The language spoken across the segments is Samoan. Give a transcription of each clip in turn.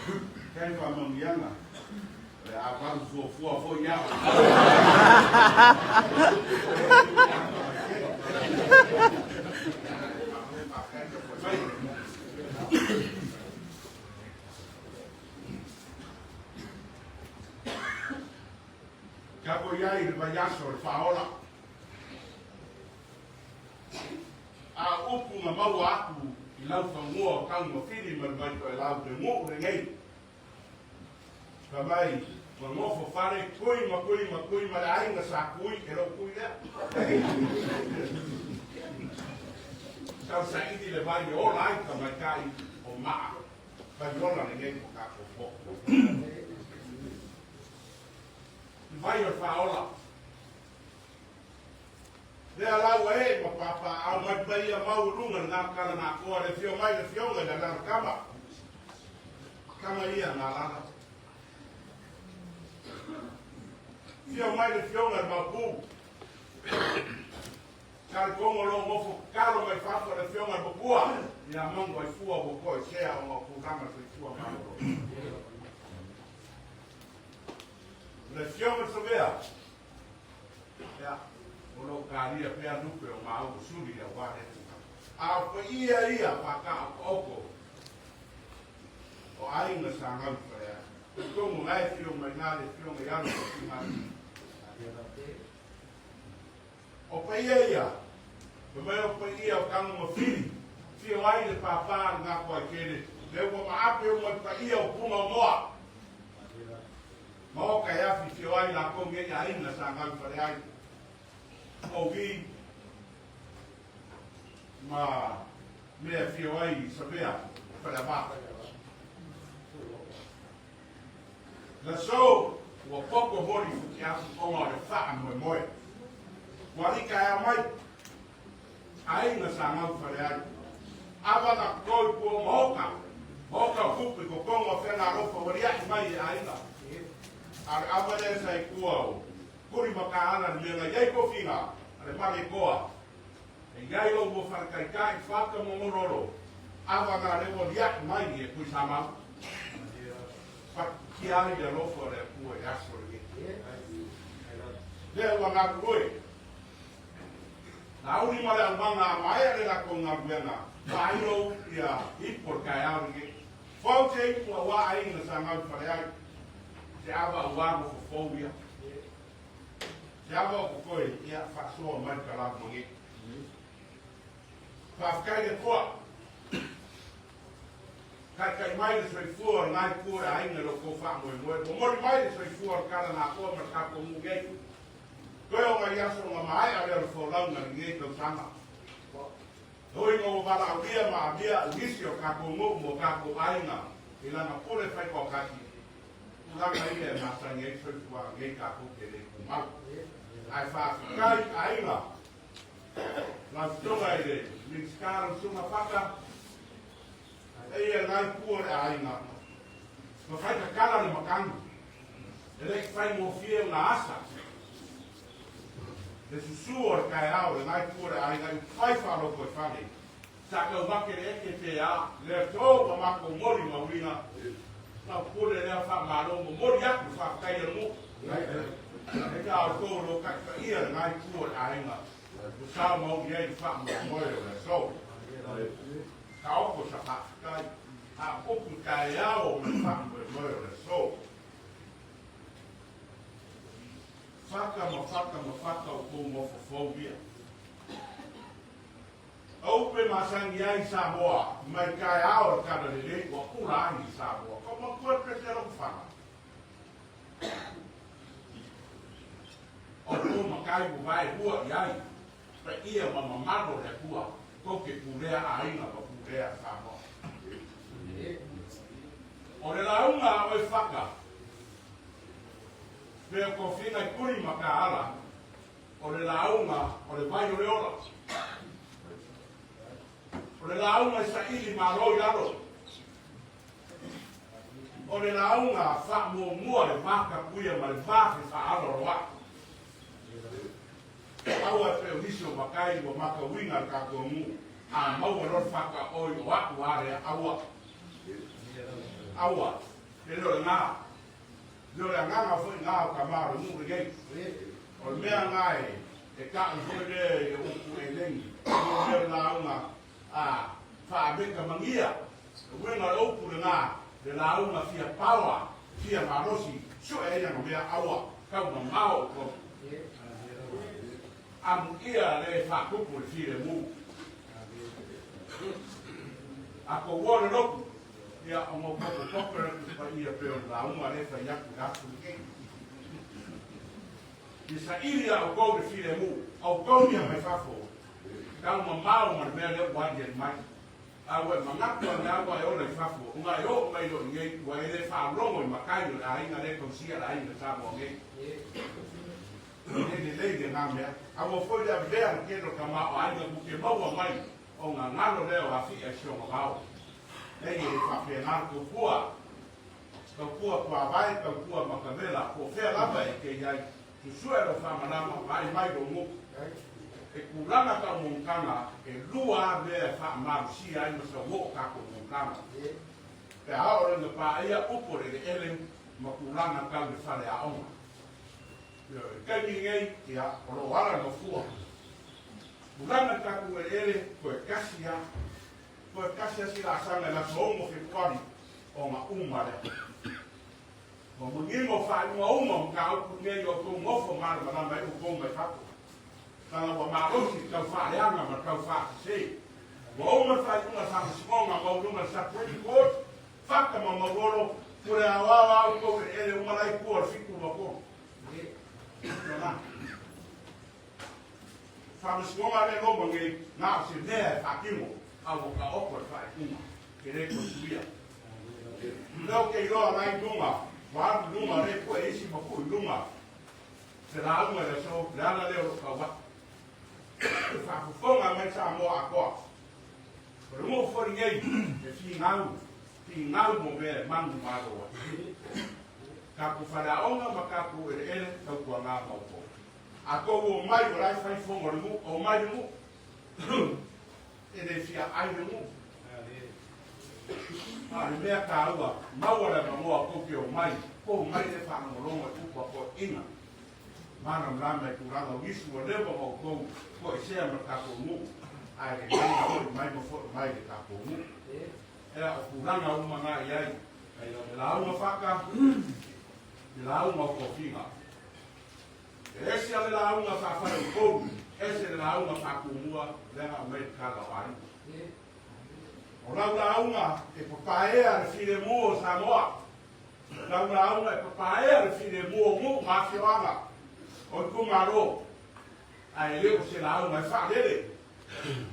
Faafetai faamanuiaga, o le a valu fuafua foi au. Tatou i ai i le vaiaso o le Faaola. A o upu na maua atu i laufanua o Taugafili ma le Vaitoelau le nuu lenei, fai mai, Ua nofo fale Kui ma Kui ma Kui ma le aiga sa Kui, e lou Kui lea. Tau saili le vai e ola ai tamaitai o maa vaiola lenei ko tatou po. Le vai o le faaola. Lea la ua ee ma papaaao mai paia maualuga lena tala na atoa le afio mai le afioga i le Alala Tama. Tama ia na alala. Afio mai le afioga i le Maopu. Talikongo lo nofo tatalo mai fafo le afioga i le Mapua ia mangu ai fua ua toesea ona o tulaga soifua malolo. Le afioga i le Savea, Ia, o lo o talia pea lupe o maua suli aua lea tulaga. A o paia ia faataotooko o aiga sa gau i Faleata. Talitonu o la e afio mai ina le afioga i alo o Fimati. O paia ia, fai mai o paia o Tago ma Fili, afio ai le pāpā le Gatoaitele, lea ua maape uma i paia o Puna o Moa. Maota e afifio ai latou nei aiga sa gaufale ai. O vi ma mea afio ai i Savea, Faleava. Le aso ua poto holi futiafu ona o le faamoemoe. Ua alika e ao mai, aiga sa gaufale ai. Ava na toi pua maota, maota o kupu i totonu o Fegalofa ua lia'i mai e aiga. A o le ava lea sa i tua o Kuli Makaala le mea na i ai tofiga a le Malekoa. E i ai lou ua faletaitai fata mogololo, ava na le ua lia'i mai e Tuisamau. Fatukia ai le alofa o le Atua i le aso lenei. Lea ua galulue. Na uli ma le aumaga a maea le latou galuega, faailo ia ipu o le taeao lenei. Fou se ipu auā aiga sa gau i fale ai, se ava auā nofo fou ia. Se ava o totoe ia faasoa mai le talau mage. Faafetai le Atua. Taitai mai le soifua o lena itu o le aiga i lo outou faamoemoe. Momoli mai le soifua o le tala na atoa ma le tatou nuu nei. Toe o nai aso ona maea lea o le folauga i lenei tausaga. E ui ina ua valaaulia ma amia nisi o tatou nuu ma o tatou aiga i lana pule faitoatasi, tulaga ia e masani ai soifuaga nei tatou te le tumau. Ae faafetai aiga, lau Afioga i le Minisita lau Susuga Fata, Eia lena itu o le aiga, ua fai tatala le matagi, e le i faigofie ona asa le susu o le taeao i lena itu o le aiga i upufai faalotoifale. Sa taumate le eke pe a, le aso ua matou molimauina, lau pule lea faamalo momoli atu le faafetai a le nuu. E ta outou o lo o taitaia lena itu o le aiga, ua sao maoli ai le faamoemoe o le aso. Taoto sa faafetai, a o upu taeao ma le faamoemoe o le aso. Fata ma fata ma fata o tou nofo fou ia. Oupe masani ai Samoa mai taeao le tala lelei ua pula ai i Samoa. Ko matua le pese lou fana. O tou matai ua vae hua i ai. Paia ma mamalu o le Atua, tou te pulea aiga ma pulea Samoa. O le lauga a oe Faka, pe o tofiga i Tuli ma Taala, o le lauga o le vai o le ola. O le lauga e saili malo i lalo. O le lauga faamuamua le va tapuia ma le va fefaaloaloai. Aua e pei o nisi o matai ua matauina le tatou nuu, a maua loa le fata oi o a'u a lea, aua. Aua. E le o lena. Le o le agaga foi lena o tama o le nuu lenei. O le mea lena e ta'u foi lea i le upu eleni, o mea o lauga a faameka magia. Le uiga o le upu lena, le lauga fia paoa, fia malosi, sue ai ana mea aua tau mamao o kou. Amuia le faakupu le filemu. A kou ua le lotu, ia o mo koko kope le ku paia pe o le lauga le fai atu le aso lenei. Ia saili a outou le filemu, outou ia mai fafo, tau mamao ma le mea lea ua aliali mai. A ua e manatu ane a ua e ola i fafo, ona e oo mai loa i nei, ua e le faalogo i matai o le aiga lea e tausia le aiga Samoa nei. E le lelei lena mea. Aua foi le avea le tele o tamaoaiga ku te maua mai o nga galo lea o afia i si ona vao. Nei e le faapena le taupua. Taupua tuavae, taupua matavela, po o fea lava e te i ai, susue lou faamalama, vaai mai lou nuu. E tulaga tau monotaga, e lua a mea e faamalosia ai ma sauoo tatou monotaga. Pe a oo lea ina paia upu o le eleele ma tulaga tau i le faleaoga. Ioe, i le taimi lenei, ia, o lo o ala le mafua. Tulaga i tatou eleele, toe tasi lava. Toe tasi lava si laasaga i le aso 6 Fepuari, ona uma lea. Ua manino faaiuga uma o mataupu nei o outou nofo malamalama ai outou mai fafo. Leaga ua malosi le tau faaleaga ma le tau faasese. Ua uma le faaiuga a le Faamasinoga Maualuga le Supreme Court, Fata ma Maulolo, pule aoao a outou eleele uma la i tua o le 73. Lona. Faamasinoga lea Roma nei, na o se mea e faatino, a ua taoto le faaiuga, e le toe suia. Lea ou te iloa la i luga, ua alu i luga, lea pue isi ma tuu i luga, se lauga i le aso, le ala lea o lou tau atu. E faafofoga mai Samoa atoa. O le nuu foi lenei e finau, finau mo mea e manumalo ai. Tatou faleaoga ma tatou eleele tautuana ma outou. A tou omai o la e fai fono a le nuu, omai le nuu. E le fia ai le nuu. A o le mea taua, maua le avanoa tou te omai, tou omai le faalogologo i upu a toeaiina. Malamalama i tulaga o nisi ua leva ona outou toesea ma le tatou nuu, ae lelei na foi mai ma foi mai le tatou nuu. Ea o tulaga uma na i ai, le lauga faka, le lauga o tofiga. E ese a le lauga faafaleupolu, ese le lauga faatumua, lea na aumai le tala o aiga. O lau lauga e papaea le filemu o Samoa. O lau lauga e papaea le filemu o nuu ma afioaga o itumalo, ae le o se lauga e faalele,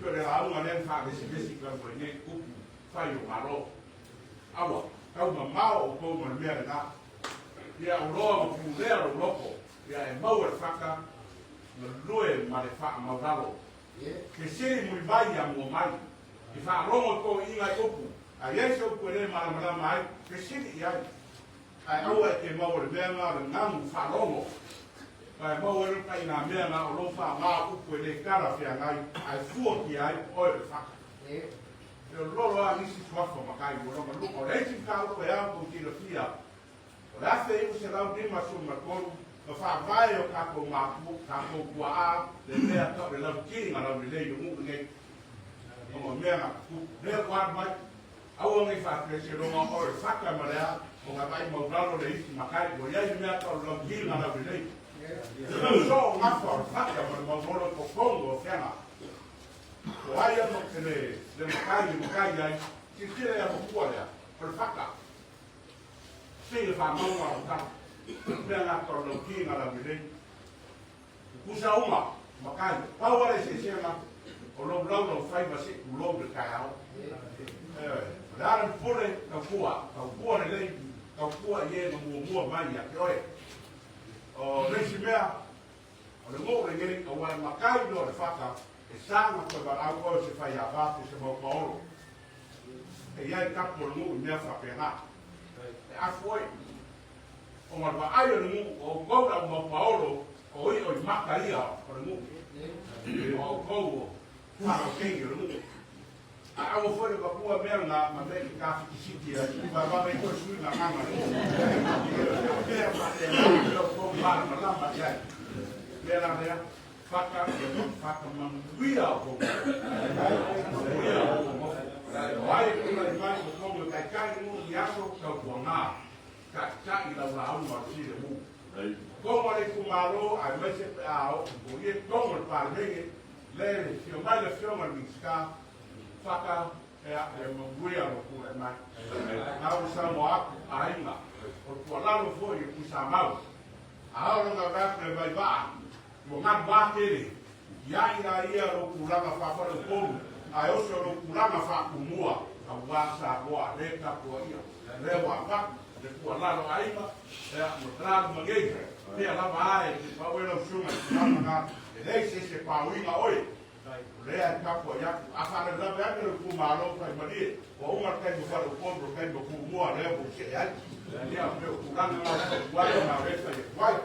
pei o le lauga lea na faavesivesi talu ai nei upu fai o Malo. Aua, tau mamao outou ma le mea lena. Ia o loa ma pulea lou loto, ia e maua le faka, galue ma le faamaulalo. Fesili mulimai ia mua mai. I faalogo toeaiina i upu, a i ai se upu e le malamalama ai, fesili i ai. Ae aua e te maua le mea na o le gamu faalogo. Ae maua ai le ituaiga mea na o lou faamao upu e le talafeagai, ae fua kia ai oe o le faka. E lolo lava nisi suafa matai ua lona luga. O le isi mataupu e ao tou silafia, O le 1953, na faavae o tatou matua, tatou tuaa, le mea tau le lautili na laulelei i le nuu lenei. Ona o mea na tutupu. Lea ua alu mai. Aua nei faapea seiloga o le fata ma le a, ona vaai maulalo le isi matai, ua i ai le mea tau le lautili na laulelei. Soo gafa o le fata ma le maulolo i totonu o Afega. O ai a le matai e matai ai, silasila ia matua lea, o le fata. Sei le faamauga o tala. Mea na tau lau ki nga lau lelei. Kukusa uma, makai. Pau ala eseesega, o lou lau lau faiva se i tulou le taeao. Ioe. O le a le pule, tautua. Tautua lelei, tautua i e na muamua mai ia te oe. O le isi mea, o le nuu lenei, aua e matai loa le fata, e sa ona toe valaau oe o se faiava po o se maupaolo. E i ai tapu o le nuu i mea faapena. E afu oi. Ona o le vaai o le nuu, o outou le au maupaolo, o i'o i maka ia o le nuu. O outou o fanau keiki o le nuu. A aua foi le vapua mea na ma mea ke kafitisiti ai, vavave i toe sui gagaga le mea faapena, mea o tou malamalama i ai. Mea la lea, faka ia whakamanuia o kou. Manuia o kou. O ai e tulai mai o kou e taitai nuu i aso tautuaga. Taitai lau lauga o le filemu. Tonu a le itumalo aemaise pe a oo i ia totonu o le Palemene, le afio mai le Afioga i le Minisita, Faka ia manuia lou tulai mai. Na ua saunoa atu aiga, o le tuualalo foi i Tuisamau, a oo lona vaeatu le vai vaa, ua galuā tele, tiai laia lou tulaga faafaleupolu, ae oso lou tulaga faatumua, aua Samoa le tapuaia. Lea ua avatu le tuualalo a aiga, ia ua talalu ma nei, pea lava a e te pau e lau susuga i tulaga na, e leai se isi e paoiga oe, o lea e tapuai atu. A faalavelave ane lou itumalo fai malie, ua uma le taimi o faleupolu, o le taimi o Tumua lea ua ou see ai. Ia, pei o tulaga na o fautuaga na o lea e fai atu ai.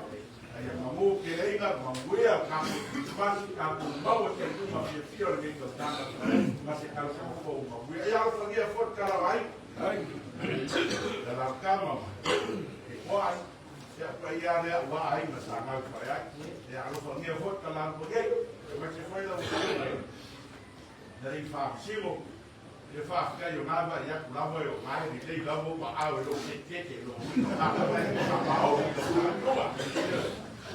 Aia mamu keleiga, manuia tatou Kirisimasi, tatou maua se luma fiafia o lenei tausaga ma se tausaga fou manuia. Ia alofagia foi le tala o aiga. Le alalatama ma ke toai, ia paia lea ua aiga sa gau fai ai. Ia alofagia foi le tala atu nei, aemaise foi lau afioga i le alii faamasino. Ia faafetai o na vaai atu lava e o na e lelei lava ou aao e lou ketete lou uiga na lava e faamaoni i lau faatoa.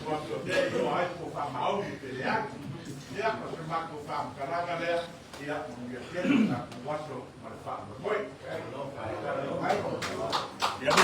Ua atu mea e iloa ai po faamaoni pe leai. Ia, o se matou faamatalaga lea, ia manuia tele o tatou aso ma le faamoemoe.